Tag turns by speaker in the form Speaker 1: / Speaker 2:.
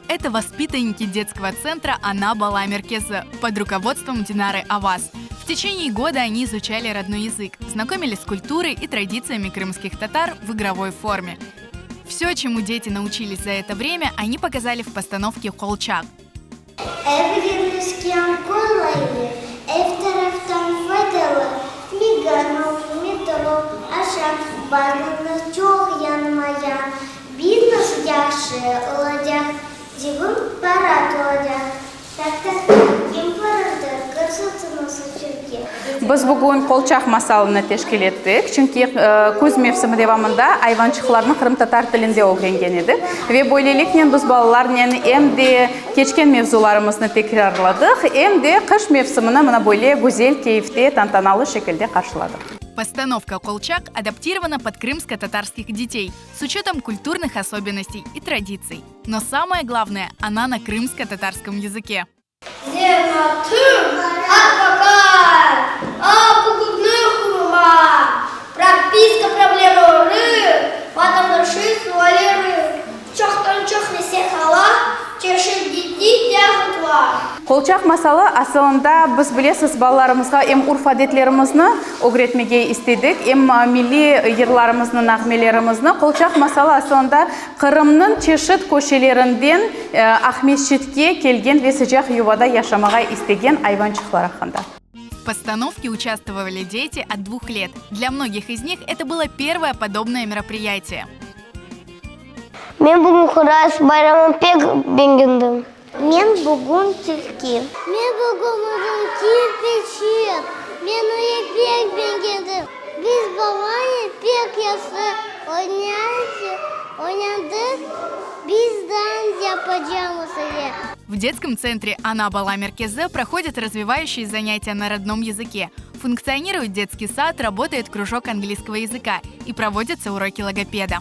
Speaker 1: Это воспитанники детского центра «Ana bala merkezi» под руководством Динары Аваз. В течение года они изучали родной язык, знакомились с культурой и традициями крымских татар в игровой форме. Все, чему дети научились за это время, они показали в постановке «Qolçaq».
Speaker 2: Ev yerleşken qolaylı, ev taraftan faydalı, Meganom, metro, Aşan, bazılarına çoq yanmayan, Biznes yahşı olacaq, cebim para tolacaq. Tak, tak, tak, kim barırdı qırsızını seçüvge?
Speaker 3: Biz bugün Qolçaq masalını teşkil ettik, çünki küz mevsimi devamında ayvançıqlarnı qırımtatar tilinde ögrengen edik. Ve böyleliknen biz balalarnen em de keçken mevzularımıznı tekrarladıq, em de qış mevsimini mına böyle güzel keyfte, tantanalı şekilde qarşıladıq.
Speaker 1: Postanovka Qolçaq adaptirovana pod krımsko-tatarskih detey s учетом культурных особенностей и традиций. Но самое главное, она на крымско-татарском языке.
Speaker 4: Zenaatım, advokat, aq-uquqnı qoruma, propiska problemleri, vatandaşlıq sualleri, çoqtan-çoq nesihat ala, çeşit ciddiy diagnozlar.
Speaker 3: Qolçaq masalı asılında biz, bilesiz, balalarımızğa em urf-adetlerimizni ögretmege istedik, em milliy yırlarımıznı, nağmelerimizni. Qolçaq masalı asılında Qırımnıñ çeşit köşelerinden Aqmescitke kelgen ve sıcaq yuvada yaşamağa istegen ayvançıqlar aqqında.
Speaker 1: В постановке участвовали дети от двух лет. Для многих из них это было первое подобное мероприятие.
Speaker 2: Men bugün Horaz bayramını pek begendim. Men bugün tilki. Men bugün özüm kirpiçik. Men onı pek begendim. Biz babanen pek yahşı oynadıq. Biz dans yapacamız ele.
Speaker 1: В детском центре Ana bala merkezi проходят развивающие занятия на родном языке. Функционирует детский сад, работает кружок английского языка и проводятся уроки логопеда.